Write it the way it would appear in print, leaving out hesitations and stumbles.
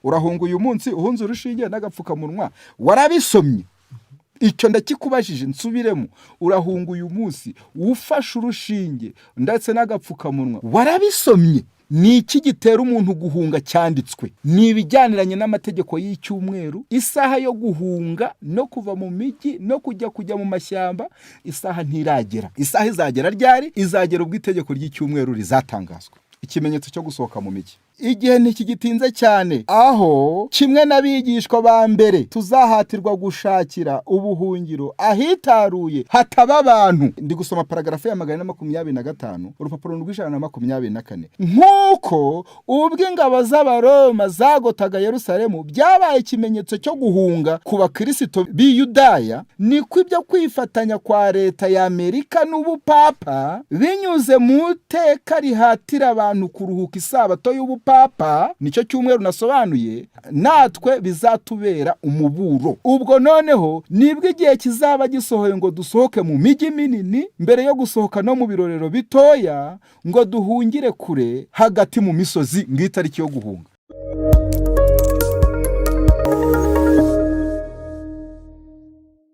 Urahunga uyu munsi uhunze urushinge n'agapfukamunwa, warabisomye? Icyo ndakikubajije, nsubiremo: urahunga uyu munsi ufashe urushinge ndetse n'agapfukamunwa, warabisomye? Ni iki gitera umuntu guhunga cyanditswe? Ni ibijyaniranye n'amategeko y'icyumweru. Isaha yo guhunga no kuva mu mijyi no kujya mu mashyamba, isaha ntiragera. Isaha izagera ryari? Izagera ubwo itegeko ry'icyumweru rizatangazwa, ikimenyetso cyo gusohoka mu mijyi. Igihe ntikigitinze cyane aho kimwe n'abigishwa ba mbere tuzahatirwa gushakira ubuhungiro ahitaruye hataba abantu. Ndi gusoma paragarafu ya 425, urupapuro rw'124. Nk'uko ubwo ingabo z'Abaroma zagotaga Yerusalemu byabaye ikimenyetso cyo guhunga ku Bakirisito b'i Yudaya, niko ibyo kwifatanya kwa leta ya Amerika n'ubupapa binyuze mu iteka rihatira abantu kuruhuka isabato y'ubupapa, nicyo cyumweru nasobanuye, natwe bizatubera umuburo. Ubwo noneho nibwo igihe kizaba gisohoye ngo dusohoke mu mijyi minini, mbere yo gusohoka no mu birorero bitoya, ngo duhungire kure hagati mu misozi. Ng'itariki yo guhunga.